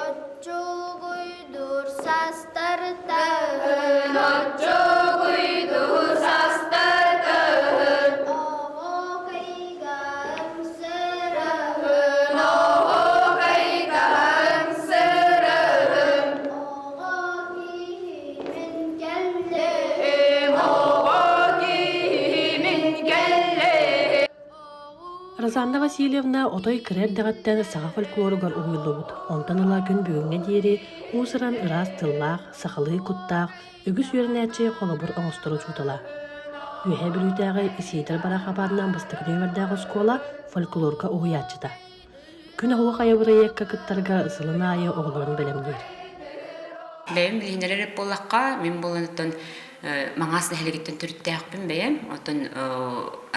Оччугуйдуур састартаһын, оччугуйдуур састартаһын, оһуокайга ымсыраһын, оһуокайга ымсыраһын, оҕо киһи мин кэллим, оҕо киһи мин кэллим. Розанна Васильевна отой кыра эрдэҕиттэн саха фольклоругар уһуйуллубут, онтон ыла күн бүгүҥҥэ диэри уус-уран ыраас тыллаах, сахалыы куттаах үгүс үөрэнээччи холобур оҥостор учуутала. Үөһээ Бүлүүтээҕи Исиидэр Барахабаатынан бастакы нүөмэрдээх оскуола фольклорга уһуйааччыта. Күн оһуохайа бырайыакка кыттарга сылын аайы оҕолорун бэлэмниир. Бэйэм билиһиннэрэр эбит буоллахха, мин буолан Маҥаас нэһилиэгиттэн төрүттээхпин бэйэм. Оттон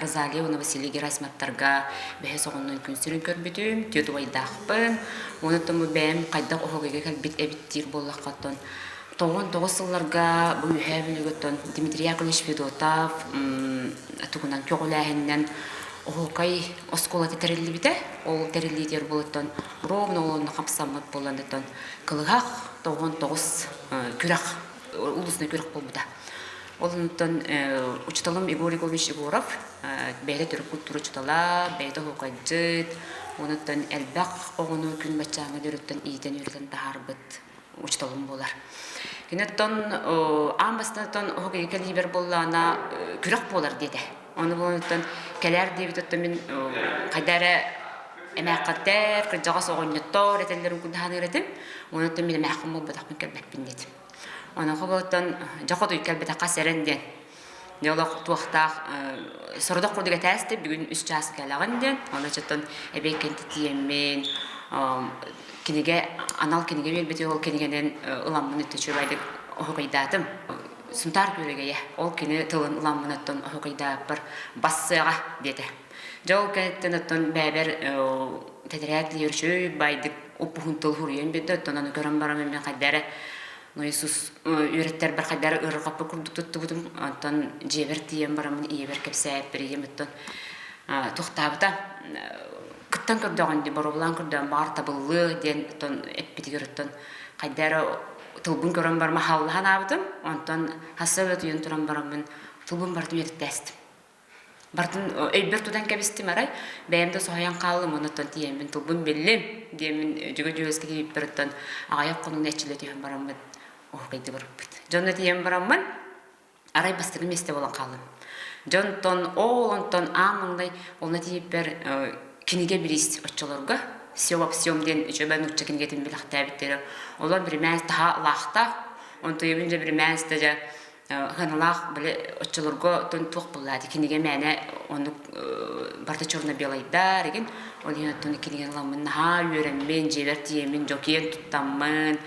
Розалия уонна Василий Герасимовтарга бэһис оҕоннон күн сирин көрбүтүм, түөрт убайдаахпын. Онон бу бэйэм хайдах оһугайга кэлбит эбит диир буоллахха, оттон 99 сылларга бу Үөһээ Бүлүүгэ Дмитрий Яковлевич Федотов тугунан көҕүлээһининэн оһуокай оскуолата тэриллибитэ. Ол тэриллиитигэр буолуттан ровно олонно хапсаммыт буолан оттон кылыһах 99 күрэх улуусна күрэх буолбута. Ол онтон учууталым Егор Егорович Егоров бэйэтэ төрүт культура учуутала, бэйэтэ оһуокайдьыт, онуттан элбэх оҕону күн баччааҥҥа дөрүттэн иитэн үөрэтэн таһаарбыт учууталым буолар. Киниттэн аан бастатан оһуокайга кэлиибэр буоллаҕына күрэх буолар диэтэ. Ону буолуттан кэлээр диэбит оттон мин хайда эрэ эмээххиттэр, кырдьаҕас оҕонньоттор этэллэрин курдаһаныыр этим. Онуттан мин эмээххин буолбатахпын кэлбэппин диэтим. Онуоха буолуттан дьэ хотуй кэлбэтэххэ сэрэн диэн. Дьэ олох туохтаах сорудах курдук этээсти бүгүн үс чаас кэлэҕин диэн. Ону чоттон эбиэккэнти тиийэммин кинигэ анал кинигэ биэрбити ол кинигэнэн ыламмын өттө үчүгэйдик оһуокайдаатым. Сунтаар күөрэгэйэ ол кини тылын ыламмын оттон оһуокайдааппар бассыаҕа диэтэ. Дьэ ол кэнниттэн оттон бэйэбэр тэтэрээт үчүгэй байдык уппуһун тыл суруйан биэрдэ оттон ону көрөн баран мен хайда эрэ ну Иисус үөрэттэрбэр хайда эрэ ыарырҕаппыт курдук туттубутум онтон дьиэбэр тиийэн бараммын ийэбэр кэпсээппэр ийэм оттон туохтаабыта кыттан көрдөҕүн дии боруобалаан көрдөөн баҕар табыллыа диэн оттон эппитигэр оттон хайда эрэ тылбын көрөн барма хааллаһан аабытым онтон хасса да утуйан туран бараммын тылбын барытын үөрэттээстим Бартын өйбөр тутан кэбистим арай, бэйэм да соһуйан хааллым, оннуттан тиийэммин тылбын биллим диэммин дьүгэ дьүөскэ тиийбиппэр аҕыйах хонугун эрчиллэ түһэн бараммын оһукайды барбыт. Дьонно тиийэн бараммын арай бастакы миэстэ буолан хааллым. Дьонтон ол онтон аан маҥнай онно тиийбиппэр кинигэ бириис оччолорго «Все во всем» диэн үчүгэй нуучча кинигэтин бэлэхтээбиттэрэ. Олор биримээс таһа лаахтаах, онтуйабын дьэ биримээс да дьэ Ханалаах били оччолорго туох буолла кинигэ мээнэ оннук барыта черно-белайдар игин ол иһин оттон кинигэни ыламмын наһаа үөрэммин дьиэбэр тиийэммин дьокиэн туттаммын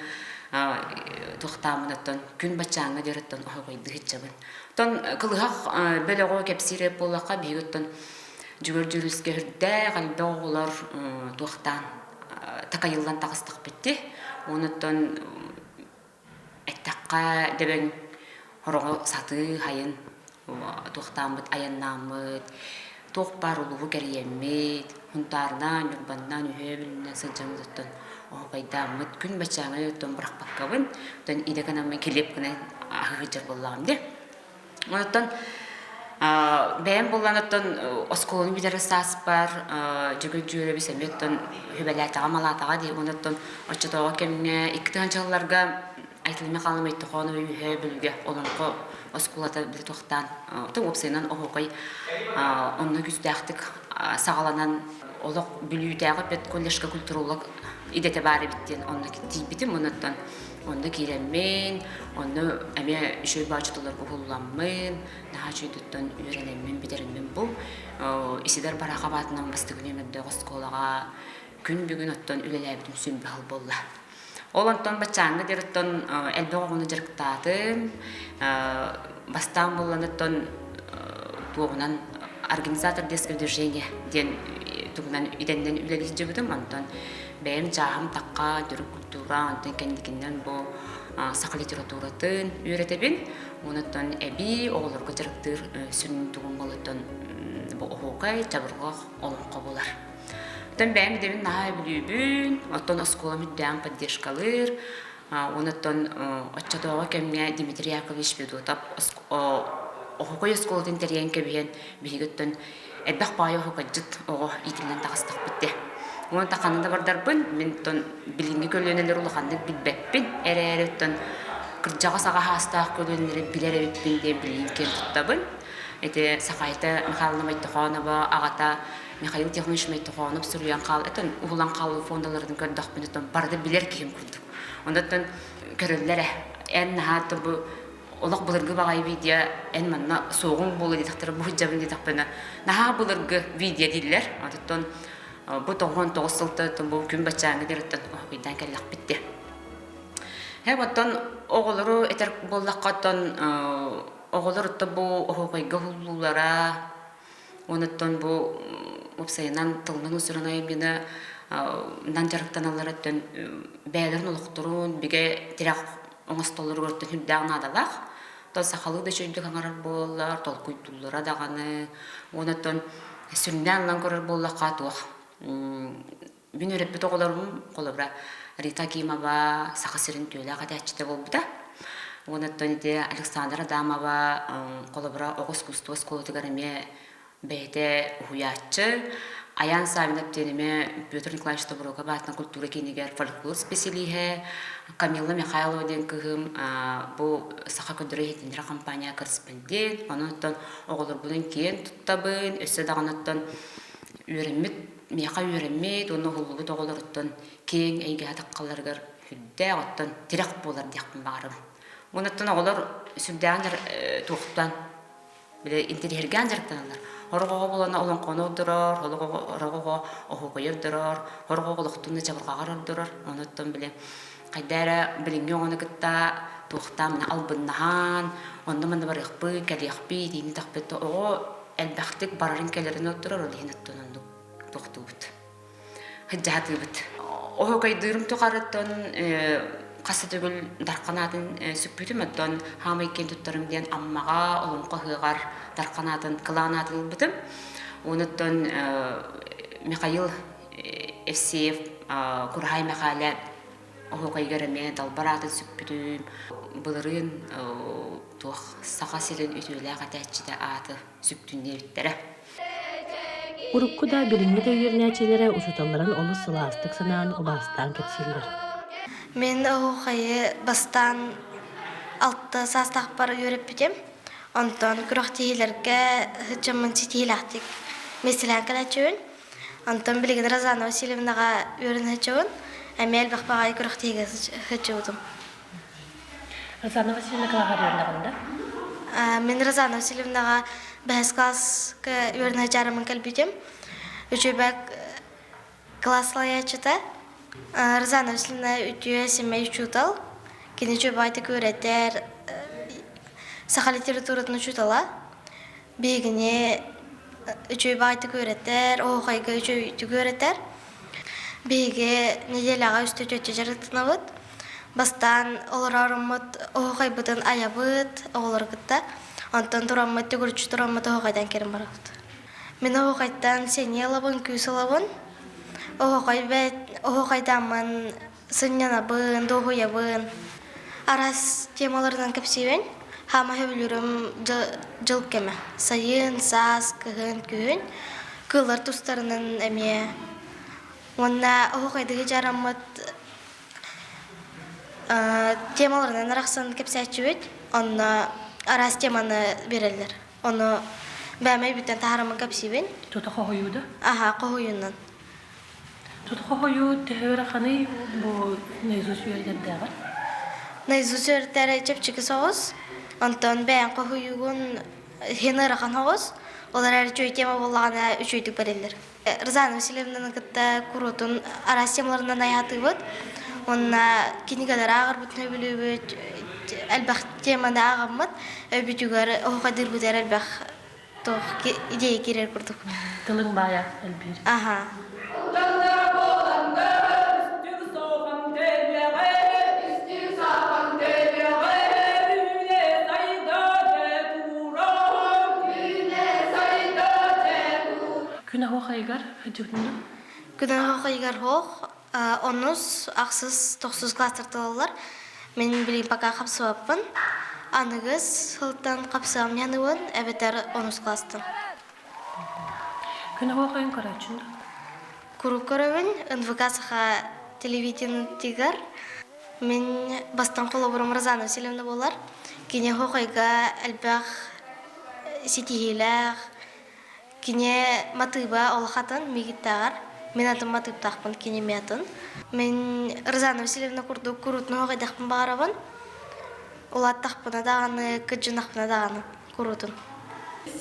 туохтааммын оттон күн баччааҥҥа диэри оттон оһоҕойдуу сылдьабын. Оттон кылыһах бөлөҕү кэпсиир буоллахха биһиги оттон Дьүгэр Дьүрүскэ үрдээх элбэх оҕолор туохтаан такайыллан таҕыстахпыт дии. Онуттан Эттэххэ дөбөҥ хороҕо сатыы хайын туохтааммыт айаннааммыт, туох баар улууһу кэрийэммит, Һунтаарынан, Ньурбаннан, Үһүө Бүлүүнэн сылдьаммыт оттон оһуокайдааммыт күн баччааҥҥа оттон бырахпаккабын, оттон идэ гынаммын килиэп гынан аһыы сылдьар буоллаҕым дии. Оттон бэйэм буоллан оттон оскуоланы бүтэрэр сааспар Дьөгүр Дьүөрэбис эмиэ оттон үбэлээтэҕим алаатаҕа дии уонна оттон оччотооҕу кэмҥэ икки тыһыынчаларга Айтылыма Халымай Тохоонова Үөһээ Бүлүүгэ олоҥхо оскуолата били туохтаан оттон уопсайынан оһуокай онно күүстээхтик саҕаланан олох Бүлүүтээҕи педколледжка культуролог идэтэ баар эбит диэн онно тиийбитим уонна оттон Онно киирэммин, онно эмиэ үчүгэй баачыталарга уһулламмын, наһаа үчүгэйдиттэн үөрэнэммин, бүтэрэммин бу Исидор Барахов аатынан бастакы нүөмэрдээх оскуолаҕа күн бүгүн оттон үлэлээбитим сүн баһыл буолла. Ол онтон баччааҥҥа диэри оттон элбэх оҕону дьарыктаатым. Бастаан буоллан оттон туоҕунан организатор детского движения диэн тугунан идэннэн үлэлии сылдьыбытым. Онтон бэйэм чааһым тахха, төрүт культура, онтон кэнникинэн бу. саха литературатын үөрэтэбин. Онуттан эбии оҕолорго дьарыктыыр сүрүн тугум болуттан бу оһуокай, чабырҕах, олоҥхо буолар. Оттон бэйэм идэбин наһаа өбүлүүбүн, оттон оскуолам үрдээн поддержкалыыр. Онуттан оччотооҕу кэмҥэ Дмитрий Яковлевич Федотов оһуокай оскуолатын тэрийэн кэбиһэн биһиги оттон элбэх баайы оһуокайдьыт оҕо иитиллэн таҕыстахпыт дии. Уонна ханна да бардарбын, мин оттон билиҥҥи көлүөнэлэри улаханнык билбэппин эрээри оттон кырдьаҕас аҕа саастаах көлүөнэлэри билэр эбиппин диэн билигин киэн туттабын. Ити Сахайта Михайловна Мойтохонова аҕата Михаил Тихонович Мойтохонов суруйан хаал, этон уһулан хаалыы фондаларын көрдөхпүнэ, оттон барыта билэр киһим курдук. Онон көрөллөр ээ. Эн наһаа бу олох былыргы баҕайы видео эн манна суоҕуҥ буолуо диэтэхтэрэ бу сылдьабын диэтэхпинэ наһаа былыргы видео дииллэр. Оттон бу 99 сылта бу күн баччааҥҥы диэриттэн оһуйдаан кэллэхпит дии. Һэ оттон оҕолору этэр буоллахха оттон оҕолор оттон бу оһуохайга уһуллуулара Онуттан бу уопсайынан тылынан уус-уран айымньыны нан дьарыктаналлар өттүн бэйэлэрин олохторун бигэ тирэх оҥостоллоругар өттүн сүрдээх наадалаах. Оттон сахалыы да үчүгэйдик аҥарар буолаллар, толкуйдууллара даҕаны. Онуттан сүрүннээн ылан көрөр буоллахха туох Мин үөрэппит оҕолорум, холобура, Рита Акимова Саха сирин түөлээх этээччитэ буолбута. Уонна ити Александра Адамова, холобура, оҕо искусство оскуолатыгар эмиэ бэйэтэ уһуйааччы. Аян Савинов диэн эмиэ Петр Николаевич Тобуруокап аатынан культура киинигэр фольклор специалиһэ. Камилла Михайлова диэн кыыһым бу Саха көрдөрөр иһитиннэрэр компания корреспондент. Онон оттон оҕолорбунан киэн туттабын, өссө даҕаны оттон үөрэммит миэхэ үөрэммит уонна уһуллубут оҕолоруттан киэҥ эйгэҕэ таххалларыгар сүрдээх оттон тирэх буолар диэхпин баҕарабын. Уонна оҕолор сүрдээҕин туохтан били интэриэһиргээн дьарыктаналлар. Сорох оҕо буолана олоҥхону ордорор, сорох оҕо оһуокайы ордорор, сорох оҕо олохтун да чабырҕаҕар ордорор. Онуттан били хайда эрэ билиҥҥи оҕону кытта туохтаан мына албыннаһан, онно-манна барыахпыт, кэлиэхпит, иини тахпыт оҕо элбэхтик барарын-кэлэрин ордорор, ол иһин оттон оннук тохтуубут, сылдьаһатыыбыт. Оһуокайдыырым тухарыттан хас да төгүл Дархан аатын сүкпүтүм, оттон хаамай киэн туттарым диэн Аммаҕа, Олоҥхо ыһыаҕар Дархан аатын, кылаан аатын ылбытым. Онуттан Михаил Евсеев Кураһай Мэхээлэ оһуокайыгар эмиэ далбар аатын сүкпүтүм. Былырыын туох Саха сирин үтүөлээх этээччитэ ааты сүктүннэбиттэрэ. Урукку да, билиҥҥи да үөрэнээччилэрэ учууталларын олус сылаастык санаан, убаастаан кэпсииллэр. Мин оһуохайы бастаан алта саастаахпар үөрэппитим. Онтон күрэхтэһиилэргэ сыччаммын ситиһиилээхтик миэстэлээн кэлээччибин. Онтон билигин Розана Васильевнаҕа үөрэнэ сылдьабын. Эмиэ элбэх баҕайы күрэхтэһиигэ сылдьыбытым. Розана Васильевна кылааһар үөрэнэҕин да? Мин Розана Васильевнаҕа бэһис класска үөрэнэ сылдьарыммын кэлбитим. Үчүгэйбэк класс салайааччыта. Розана Васильевна үтүө сэмэй учуутал. Кини үчүгэйдик үөрэтэр саха литературатын учуутала. Биһигини үчүгэй баҕайытык үөрэтэр, оһуохайга үчүгэйдик үөрэтэр. Биһиги нэдиэлэҕэ үстэ түөртэ дьарыктанабыт. Бастаан олороруммут оһуохайбытын айабыт оҕолору кытта. Онтон тураммыт, төгүрүччү тураммыт оһуохайдан кэлэн барабыт. Мин оһуохайтан сэниэ ылабын, күүс ылабын. Оһуохай оһуохайдааммын сынньанабын, дуоһуйабын. Араас темаларынан кэпсиибин. Хаама сөбүлүүрүм дьыл кэмэ. Сайын, саас, кыһын, күһүн. Кыыллар тустарынан эмиэ. Уонна оһуохайдыгы дьараммыт темаларынан арахсан кэпсээччибит. Онно араас теманы биэрэллэр. Ону бээмэй бүтэн таһаарыммын кэпсиибин. Тута хоһуйуу да? Аха, хоһуйуунан. Тутхоһойуу төһө ыараханый бу наизусть үөрэтэрдээҕэр? Наизусть үөрэтэр чэпчэки соҕус. Онтон бэйэҥ хоһуйуугун иһин ыарахан соҕус. Ол эрээри үчүгэй тема буоллаҕына үчүгэйдик бэриллэр. Розана Васильевнаны кытта куруутун араас темаларынан айаатыыбыт. Уонна кинигэлэри ааҕарбытын сөбүлүүбүт, элбэх теманы ааҕаммыт, өйбүтүгэр оһуохайдыырбытыгар элбэх туох идея киирэр курдук. Тылыҥ баайа элбиир. Аха. Уталлара буоланнар, үстүр сохан төлөҕө, үстүр сахан төлөҕө. оһуохайыгар сылдьыбытын дуу? Күн оһуохайыгар суох. Онус, ахсыс, тохсус класстар тылаллар. Мин билигин пока хапсыбаппын. Аныгыс сылтан хапсыам дьаныыбын, эбэтэр онус класстан. Күн оһуохайын көрөөччүн дуу? Куруук көрөбүн. НВК Саха телевидениетигэр мин бастан холобурум Розана Васильевна буолар. Кини оһуохайга элбэх ситиһиилээх, Кини матыыба олохатын миигиттээҕэр мин атын матыыптаахпын, кини эмиэ атын. Мин Розана Васильевна курдук куруутун оһох баҕарабын. Улааттахпына даҕаны, кырдьынахпына даҕаны куруутун.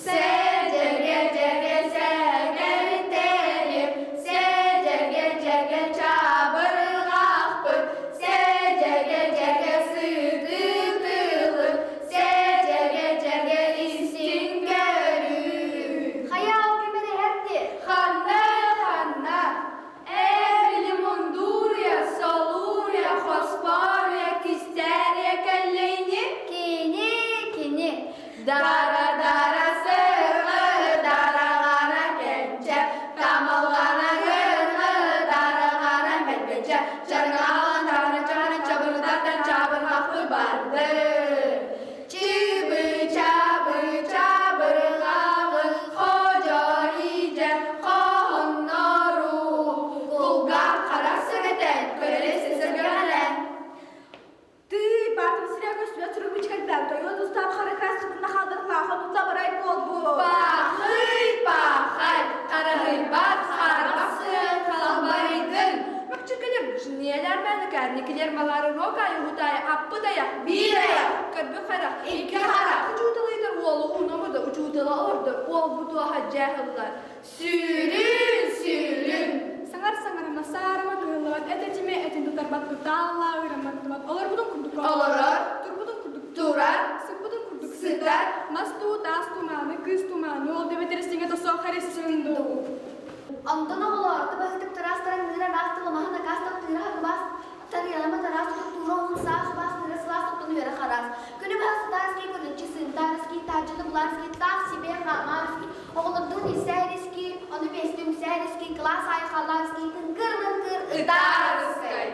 Сэ-дьэгэ-дьэгэ сэгэртэйим, сэ-дьэгэ-дьэгэ чабырҕахпыт, сэ-дьэгэ-дьэгэ сытыы-тылым, Сэ-дьэгэ-дьэгэ истиҥ көрүү. Хайа ол кимириһэрди? Ханна, ханна? Ээ, били мундуруйа, солууруйа, хоспоруйа, кистээриэ кэллэйни? Кини, кини. Дара-дара сырҕы, дараҕара кэнчэ, тамылҕана гырҕы, дараҕара мэлбэчэ, чаргаалан таҕара чаҕара чабырдартан чабырҕахпы барды. Чыбы-чабы чабырҕаҕы ходьо-идьэ хоһоннору кулгаах хара сэгэтэн көрөрө сэргэҕэлэ. Ты баатым сирэ көстүбэт суругу кэлбэт тойон устаап харакаас кытынна хаалдырыклаахан утла барай буолбу. Пахый, пахай, хараһыйбат харах сыан халбарыйдын. Мөкчүкэлэр жнелер мәнікәрникілер малары рокай угутай аппыт аяқ Биир аяқ, көрбү харах икки харах. Учууталыйтар уолу уномурда учуутала олордор уол бутуаха дьээхыллар. Сүүрүн, сүүрүн. Саҥар саҥарама саарама кыһыллыбат эт этимэ этин тутарбат ытааллаа ыырамматтыбат олорбутун курдук Олорор, турбутун курдук турар, сыппытын курдук сытар. Мас дуу, таас тумааны, кыыс тумааны, ол дэбэтэр сиҥэ тосоо хариссын дуу. Онтон оҕолоор, табаһытык тараастаран ныыра ыраах тылымаһын акаастап тыыра хагыбаас тарыалама тараас тутуктуура уһун саас убаас ныра сылаас оттон үөрэ хараас. Күнү быһа сытаарский көнүччү сыынтаарыский тааччыны булаарский таах себе хаамаарский оҕолордуун иссээриский ону биэстэ үҥсээриский кылаас аайы халлаарский тыҥкыр-мыҥкыр Ытаарыскай.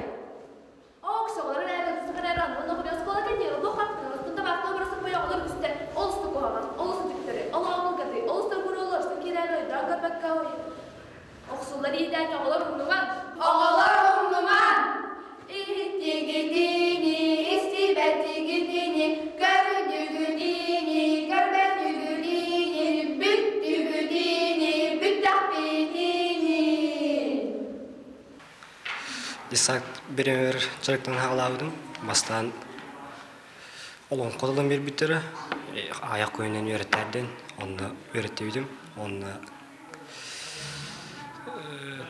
Оҕолор умнумаҥ! Иһиттигитини, истибэтигитини, көрдүгүтүни, көрбөтүгүтүни, бүттүгүтүни, бүттэхпитини. Исаак бириэмэр дьарыктан хаалаабытым. Бастаан олоҥхо тылын биэрбиттэрэ. Аҕыйах күнүнэн үөрэттэрдин. Онно үөрэттибитим. Онно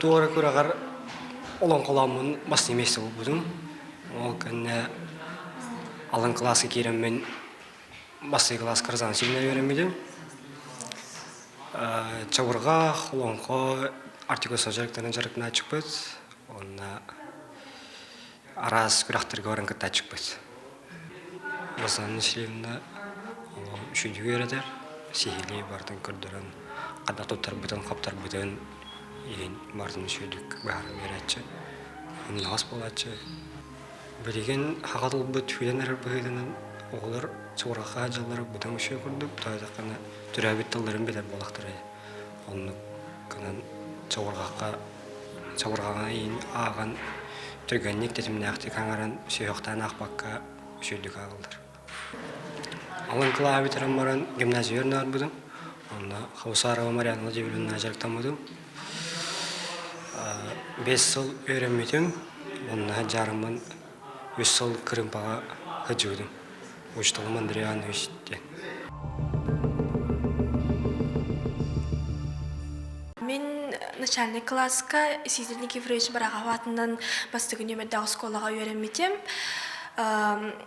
туора күрэҕэр олоҥхолооммун бастыҥ миэстэ булбутум. Ол кэннэ алын кылааска киирэммин бастакы кылааска Розана Сергеевна үөрэммитим. Чабырҕах, олоҥхо артикулса дьарыктанан дьарыктанааччыкпыт. Уонна араас күрэхтэргэ баран кыттааччыкпыт. Розана Васильевна олох үчүгэйдик үөрэтэр, сиһилии барытын көрдөрөн, хайдах туттарбытын, хаптарбытын иһин барытын үчүгэйдик быһааран биэрээччи, умнаҕас буолааччы. Билигин хаҕа тылбыт сүтэн эрэр быһыытынан оҕолор сууралҕа дьыллара быдан үчүгэй курдук, тоойдоххуна төрөөбүт тылларын билэр буоллахтара. Оннук гынан чабырҕахха чабырҕаҕа иин ааҕан түргэнник тэтимнээхтик аҥаран сүһүөхтээн аахпакка үчүгэйдик ааҕаллар. Алын кылааһы бүтэрэн баран гимназия үөрэнэ барбытым. Онно Хаусарова Марианна Владимировна дьарыктаммытым. 5 сыл үөрэммитим. Онно дьаарыммын үс сыл кырыымпаҕа сылдьыбытым. Учууталым Андрей Иванович диэн. Мин начальный кылааска Сидор Никифорович Барахов аатынан бастакы нүөмэрдээх оскуолаҕа үөрэммитим.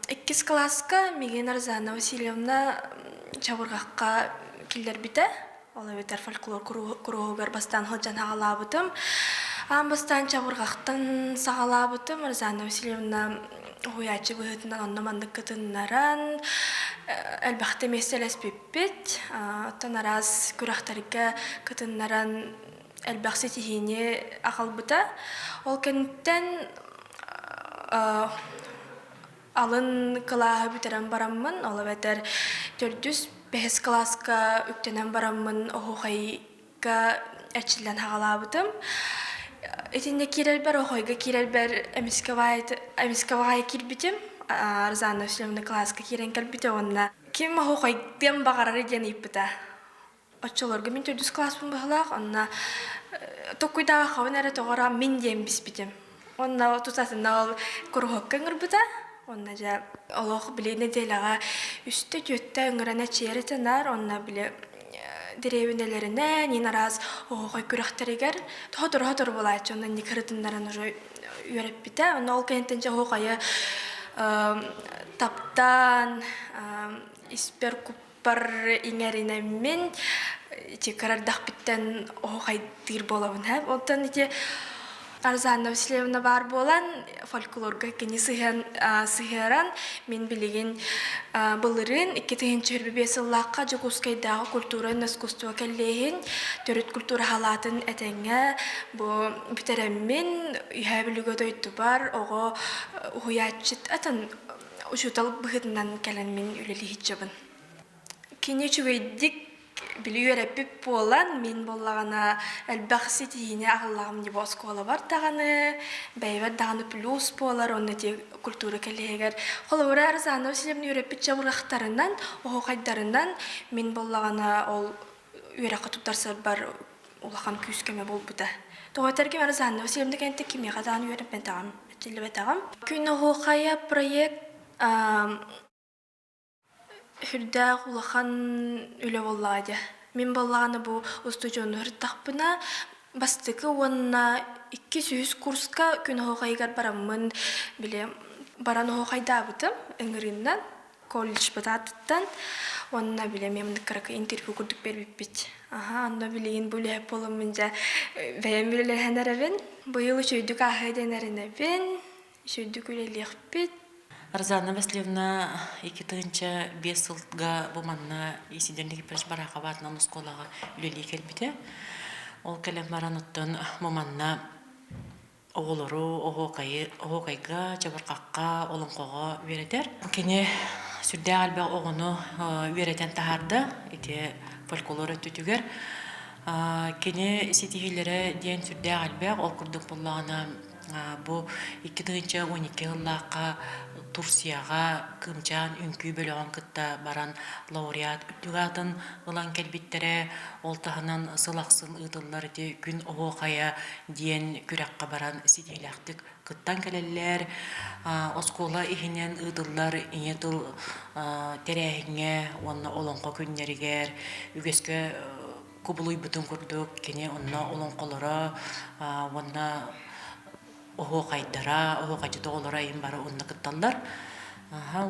Иккис кылааска Милена Розана Васильевна чабырҕахха киллэрбитэ. Ол эбэтэр фольклор куруһугар бастаан сылдьан саҕалаабытым. Аан бастаан чабырҕахтан саҕалаабытым. Розана Васильевна уһуйааччы быһыытынан онно маннык кытыннаран элбэхтэ миэстэлэспиппит. Оттон араас күрэхтэргэ кытыннаран. элбэх ситиһиини аҕалбыта. Ол кэнниттэн алын кылааһы бүтэрэн бараммын, ол эбэтэр төрдүс, бэһис кылааска үктэнэн бараммын оһуохайга эрчиллэн хаҕалаабытым. Итиннэ киирэрбэр, оһуохайга киирэрбэр эмискэ баҕайы киирбитим. Розанна Васильевна кылааска киирэн кэлбитэ уонна ким оһуохайдыан баҕарарый диэн ыйыппыта. Оччолорго мин төрдүс кылааспын быһыылаах, онно токкуйдаабаккабын эрэ тоҕо эрэ мин диэн биспитим. Онно тутатына ол куруһуокка ыҥырбыта. Онно дьэ олох били нэдиэлэҕэ үстэ-түөртэ ыҥыран эчийэр этэ наар. Онно били дэриэбинэлэринэн иин араас оһоҕой күрэхтэригэр сотору-сотору буолааччы. Онно инник ырытыннаран уже үөрэппитэ. Онно ол кэнниттэн дьэ оһуохайы таптаан испэр куппар иҥэринэммин ити кырардахпыттан оһуохайдыыр буолабын һэ. Онтон ити Арзанна Васильевна баар буолан фольклорга кини сыһыан сыһыаран мин билигин былырыын 2025 сыллаахха Дьокуускайдааҕы культура уонна искусство кэллиэһин төрүт культура халаатын этэҥҥэ бу бүтэрэммин Үһээ Бүлүүгэ дойдубар оҕо уһуйааччыт атын учуутал быһыытынан кэлэн мин үлэлии сылдьабын. Кини үчүгэйдик били үөрэппит буолан, мин буоллаҕына элбэх ситиһиини аҕаллаҕым дии бу оскуолабар даҕаны, бэйэбэр даҕаны плюс буолар уонна ити культура кэлиһигэр. Холобура, Розанна Васильевна үөрэппит чабырҕахтарынан, оһуохайдарынан мин буоллаҕына ол үөрэххэ туттарсарбар улахан күүс-көмө буолбута. Тоҕо этэргим Розанна Васильевна кэнниттэн кимиэхэ даҕаны үөрэппэтэҕим, эрчиллибэтэҕим. Күн оһуохайа проект Сүрдээх улахан үлэ буоллаҕа дии. Мин буоллаҕына бу устудьуону сырыттахпына, бастакы уонна иккис, үһүс курска күн оһуохайыгар бараммын, били баран оһуохайдаабытым ыҥырыыннан, колледж аатыттан уонна били эмиэ маннык кыракый интервью курдук биэрбиппит. Аһа, онно билигин бу үлэһит буоламмын дьэ бэйэм үлэлэһэн эрэбин. Быйыл үчүгэйдик ааһыа диэн эрэнэбин, үчүгэйдик үлэлиэхпит. Розанна Васильевна 2005 сылга бу манна Исидор Никифорович Барахов аатынан оскуолаҕа үлэлии кэлбитэ. Ол кэлэн баран оттон бу манна оҕолору оһуокайы оһуокайга, чабырҕахха, олоҥхоҕо үөрэтэр. Кини сүрдээх элбэх оҕону үөрэтэн таһаарда ити фольклор өттүтүгэр. Кини ситиһиилэрэ диэн сүрдээх элбэх, ол курдук буоллаҕына Бу 2012 сыллаахха Турцияҕа Кыымчаан үҥкүү бөлөҕүн кытта баран лауреат үрдүк аатын ылан кэлбиттэрэ. Ол таһынан сыл ахсын ыытыллар ити Күн оһуохайа диэн күрэххэ баран ситиһиилээхтик кыттан кэлэллэр. Оскуола иһинэн ыытыллар ийэ тыл тэрээһиҥҥэ уонна олоҥхо күннэригэр үгэскэ кубулуйбутун курдук кини онно олоҥхолоро уонна оһуохайдара, оһуохайдьыт оҕолоро иһин бары онно кытталлар.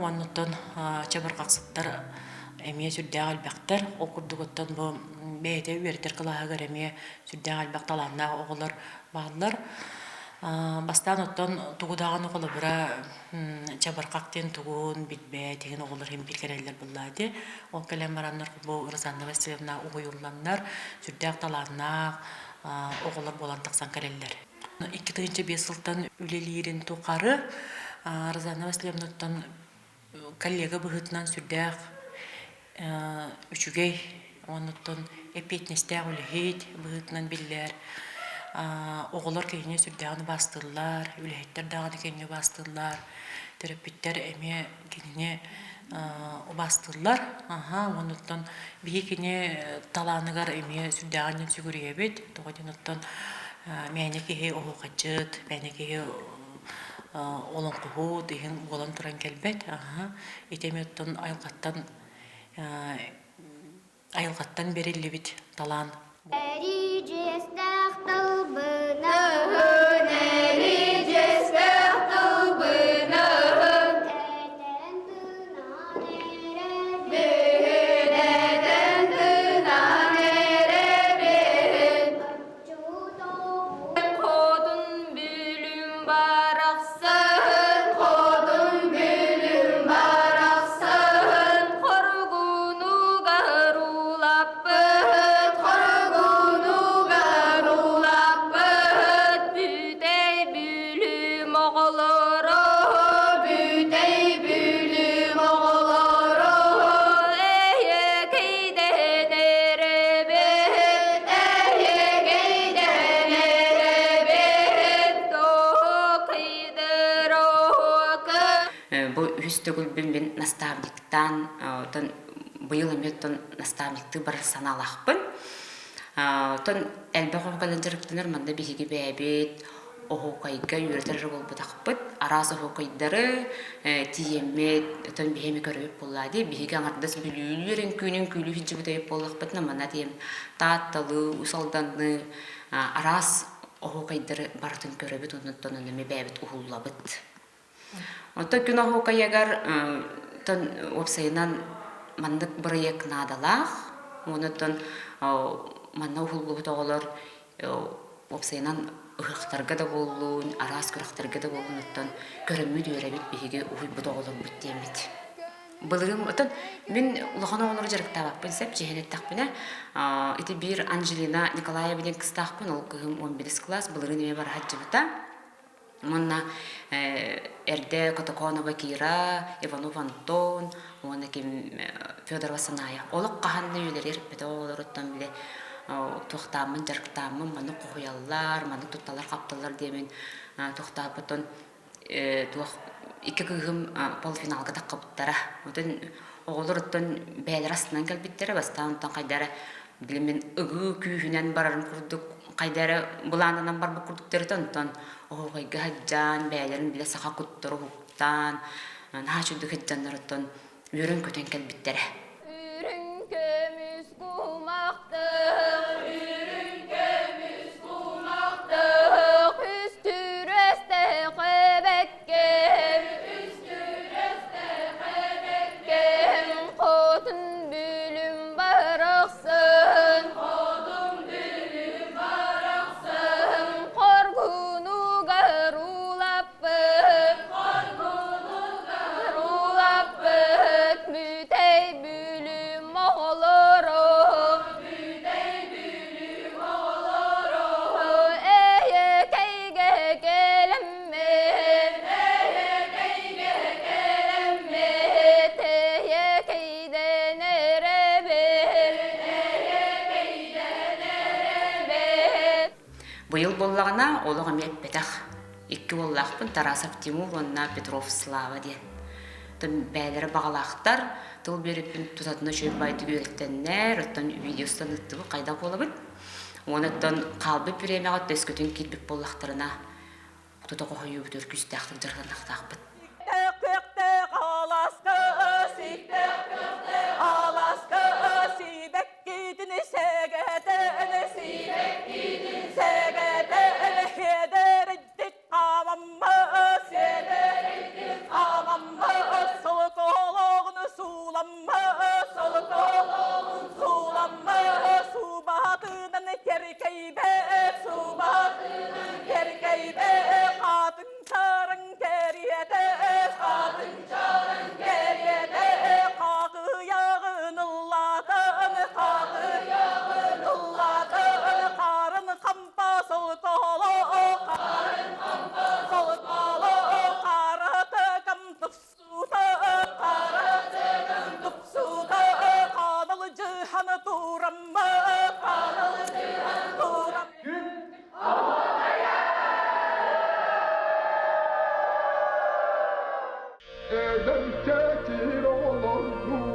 Уонна оттон чабырҕахсыттар эмиэ сүрдээх элбэхтэр. Ол курдук оттон бу бэйэтэ үөрэтэр кылааһыгар эмиэ сүрдээх элбэх талааннаах оҕолор бааллар. Бастаан оттон тугу даҕаны холобура чабырҕах диэн тугун билбэт иһин оҕолор иһин биир кэлэллэр буоллаа дии. Ол кэлэн бараннар бу Розанна Васильевна уһуйулланнар сүрдээх талааннаах оҕолор буолан тахсан кэлэллэр. 2005 сылтан үлэлиирин тухары Розанна Васильевнаттан коллега быһыытынан сүрдээх үчүгэй оннуттан эппиэтинэстээх үлэһит быһыытынан биллэр. Оҕолор кинини сүрдээҕин убаастыыллар, үлэһиттэр даҕаны кинини убаастыыллар, төрөппүттэр эмиэ кинини убаастыыллар. Аһа, оннуттан биһи кини талааныгар эмиэ сүрдээҕин сүгүрүйэбит. Тоҕо диэн оттон мээнэ киһи оһуохайдьыт, мээнэ киһи олоҥхоһут иһин буолан туран кэлбэт. Аһа, ити эмиэ оттон айылҕаттан айылҕаттан бэриллибит талаан. Эридьиэстээх тылбынаһын, Эридьиэстээх тылбынаһын, этэн тыынан эрэбин, этэн тыынан эрэбин. Оччотооҕу Хотун бүлүм барахсан, хотун бүлүм барахсан, хоргунугар улаппыт, хоргунугар. Көбүн мин наставниктаан, оттон быйыл эмиэ оттон наставниктыы барар санаалаахпын. Оттон элбэх оҕо кэлэн дьарыктанар, манна биһиги бэйэбит оһуокайга үөрэтэр эрэ буолбатахпыт. Араас оһуокайдары тиийэммит, оттон биһи эмэ көрөбүт буоллаа дии. Биһиги аҥардас бүлүүлүүр үҥкүүнү үҥкүүлүү сылдьыбыт эбит буоллахпытына, манна тиийэн Таатталыы, Уус Алданныы араас оһуокайдары барытын көрөбүт, оннуттан эмиэ бэйэбит уһуллабыт. Оттон күн оһуокайыгар уопсайынан маннык бырайыак наадалаах. Онон манна уһуллубут оҕолор уопсайынан ыһыахтарга да буоллун, араас күрэхтэргэ да буоллун, оттон көрөммүт үөрэбит биһиги уһуйбут оҕолорбут диэммит. Былырыын оттон мин улахан оҕолору дьарыктаабаппын сөп, дьиһэн эттэхпинэ, ити биир Анжелина Николаева диэн кыстаахпын, ол кыһым 11 кылаас, былырыын эмиэ бара сылдьыбыта. Уонна эрдэ Котоконова Кира, Иванов Антон уонна ким Федорова Саная. Олох хаһан да үөлэригэр эппэтэх оҕолоруттан били туохтааммын, дьарыктааммын, маннык хоһуйаллар, маннык тутталлар-хапталлар диэмин туохтаабытын туох икки кыыһым полуфиналга таххыбыттара. Оттон оҕолор оттон бэйэлэрэ астынан кэлбиттэрэ, бастаан оттон хайдара били мин ыгыы күүһүнэн барарым курдук хайда эрэ былаанынан барбыт курдуктарыта онтон оһуохайга сылдьан бэйэлэрин билэ саха куттара уһуктаан наһаа үчүгдүк сылдьаннар оттон үөрэн-көтөн кэлбиттэрэ. Үрүҥ көмүс кумахтах, үрүҥ көмүс кумахтах, үстүрүөстээх эбэккэм, үстүрүөстээх эбэккэм, хотун бүлүм барахсан, хотун бүлүм барахсан, хоргунугар улаппыт, хоргунугар улаппыт, бүтэй бүлүм оҕолоро, бүтэй бүлүм оҕолоро, эйэкэйгэ кэлэммит, эйэкэйгэ кэлэммит, эйэкэйдэн эрэбит, эйэкэйдэн эрэбит. Быйыл буоллаҕына олох эмиэ эппэтэх. Икки уоллаахпын Тарасов Тимур уонна Петров Слава диэн. Оттон бэйэлэрэ баҕалаахтар, тыл биэриппин тутатына үчүгэй баайдык үөрэттэннэр, оттон видеостан ыыттыбыт хайдах буолабыт. Уонна оттон хаалбыт бириэмэҕэ төскөтүн киирбит буоллахтарына, тута хоһуйуубут өр күүстээхтик дьарыктаныахтаахпыт. Эдэркэ киир оҕолордуун.